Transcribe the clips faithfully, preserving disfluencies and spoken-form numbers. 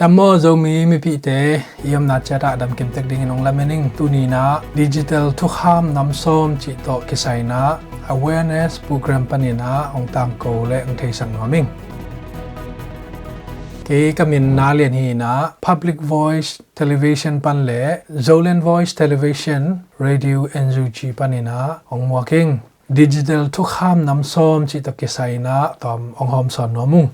Tam maw Zomi mipihte, i omna ciatah damkim tek dingin hong lamen ing. Tuni inah digital thukham nam sawm cih tawh kisai inah awareness program panin ah hong tangko le hong theisak nuam ing. Kei ka min Na Lian hi inah Public Voice Television pan le Zoland Voice Television Radio N U G panin ah hong muak ing. Digital thukham nam sawm cih tawh kisai inah tawm hong hawmsawn nuam ung.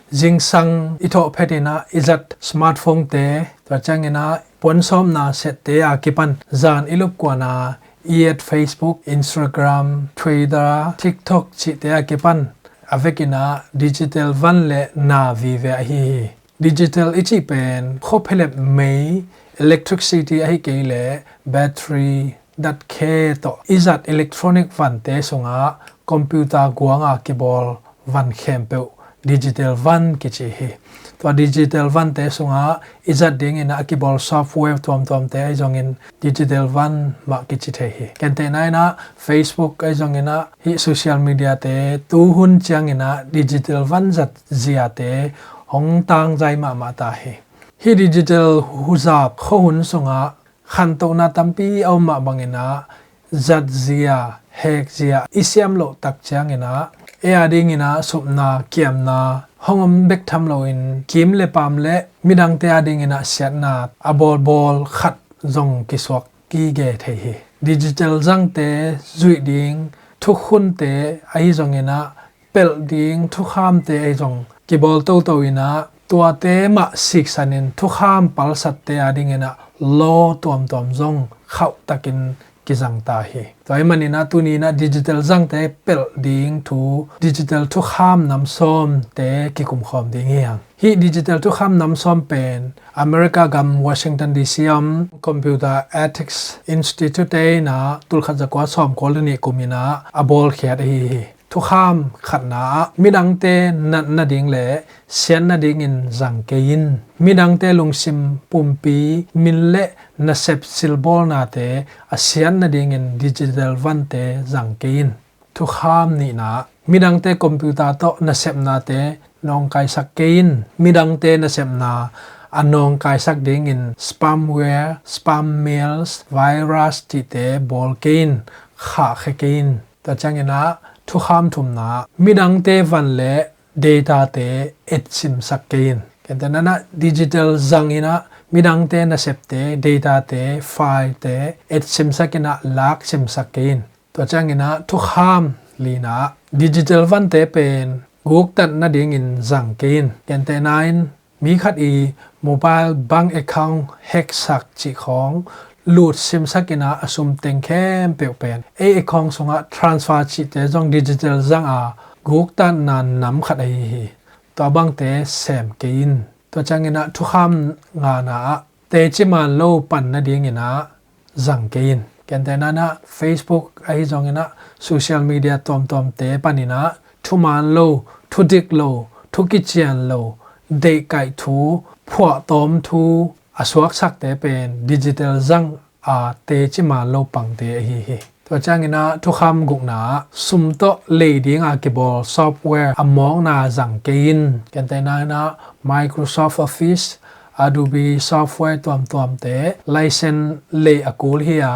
Zingsang i thawh phet inah i zat smartphone te, tua ciang inah puansawmna sette a kipan zan i lupkuan a i et Facebook, Instagram, Twitter, TikTok cihte a kipan a vek inah digital van le na vive ahi hi. Digital i cih pen khuaphelep mei, electricity ahi kei le battery, datkhe tawh i zat electronic vante sungah computer guanga kibawl van khempeuh digital van kici hi. Tua digital vante sungah i zat dingin a kibawl software tuamtuamte ahi zongin digital van mah kici thei hi. Gentehna inah Facebook ahi zongin ah hih social media te tuhun ciangin ah digital van zat ziate hong tangzai mahmah ta hi. Hih digital huzap khuahun sungah khantohna tampi a om mah bangin ah zatzia, hekzia i siam loh tak ciangin ah ei a dingin ah supna, kiamna hong om bek tham loin kim le paam le midangte a dingin ah siatna a bawlbawl khat zong kisuak gige thei hi. Digital zangte zuih ding thukhunte ahi zongin ah pelh ding thukhamte ahi zong kibawl toto inah tuate mah siksanin thukham palsatte a dingin ah law tuamtuam zong khauhtakin kizang ta hi. Tua ahih manin ah tuni inah digital zangte pelh ding thu digital thukham nam sawmte kikumkhawm ding hi hang. Hih digital thukham nam sawm pen America gam Washington D C a om Computer Ethics Institute te inah tulkhat zakua sawmkua le nih kum inah a bawlkhiat ahi hi. Thukham khatna ah midangte nat nading le siat nadingin zang kei in. Midangte lungsim, pumpi, min le nasep silbawlnate a siat nadingin digital vante zang kei in. Thukham nihna ah midangte computer tawh nasepnate nawngkaisak kei in. Midangte nasepna a nawngkaisak dingin spamware, spam mails, virus cihte bawl kei in, khahkhia kei in. Tua ciangin ah thukham thumna ah midangte van le datate etsimsak kei in. Gentehna inah digital zang inah midangte nasepte, datate, filete etsimsak inah laksimsak kei in. Tua ciangin ah thukham lina ah digital vante pen guktat nadingin zang kei in. Gentehna in mi khat i mobile bank account hacksak cih khawng lutsimsak inah a sum teng khempeuh pen ei account sungah transfer cihte zong digital zang a guktatna nam khat ahi hi. Tua bangte sem kei in. Tua ciangin ah thukham ngana ah teci man lo pan nadingin ah zang kei in. Gentehna inah Facebook ahi zongin ah social media tuamtuamte panin ah thuman lo, thudik lo, thu kician lo, deihkaih thu, phuahtawm thu a suaksakte pen digital zang a teci man lo pangte ahi hi. Tua ciangin ah thukham gukna ah sum tawh lei dinga kibawl software a mawkna zang kei in. Gentehna inah Microsoft Office, Adobe software tuamtuamte license lei a kul hi a,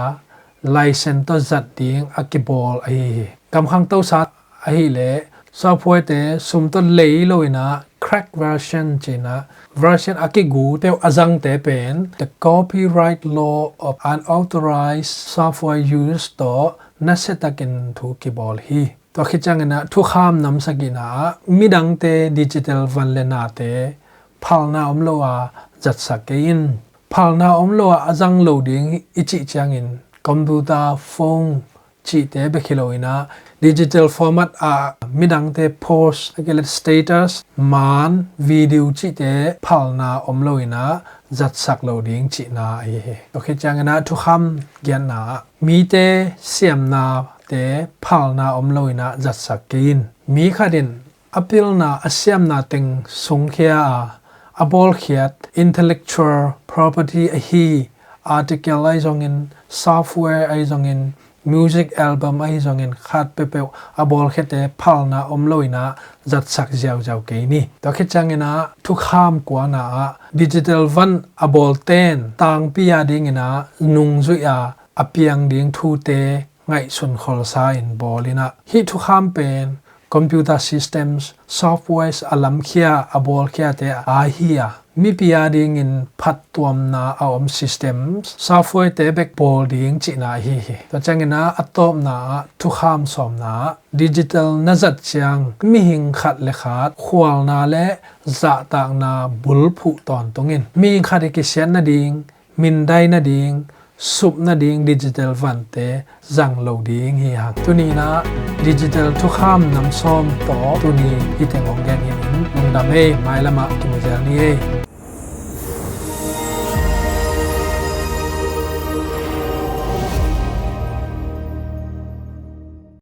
license tawh zat ding a kibawl ahi hi. Gamkhang tosa ahileh softwarete sum tawh lei lo inah crack version ci inah version a kigute uh a zangte pen the copyright law of unauthorized software use tawh nasiatakin thu kibawl hi. Tua khit ciangin ah thukham nam sagihna ah midangte digital van le nate phalna om lo a zatsak kei in. Phalna om lo a a zang lo ding i cih ciangin computer, phone cihte bek hi lo inah digital format ah midangte post, a kile status, man, video cihte phalna om lo inah zatsak lo ding cihna ahi hi. Tua khit ciangin ah thukham giatna ah mite siamnate phalna om lo inah zatsak kei in. Mi khat in a pilna a siamna teng sungkhia a a bawlkhiat intellectual property ahi article ahi zongin, software ahi zongin, music album ahi zongin khat peuhpeuh a bawlkhiate phalna om lo in ah zatsak ziauziau kei ni. Tua khit ciangin ah thukham kuana ah digital van a bawlten tangpi a dingin ah nungzuih a a piang ding thute ngaihsun kholsa in bawl in ah, hih thukham pen computer systems, softwares a lamkhia a bawlkhiate a hi a, mipi a dingin phattuamna a om systems, softwarete bek bawl ding cihna ahi hi. Tua ciangin ah a tawpna ah thukham sawmna ah digital na zat ciang mihing khat le khat khualna le zahtakna bulphuh tawntungin mihing khat i kisiat nading, mindai nading, sup nading digital vante zang lo ding hi hang. Tuni in ah digital thukham nam sawm tawh tuni hih teng hong gen hi ing. Lungdam ei, mailam ah kimu zel ni ei.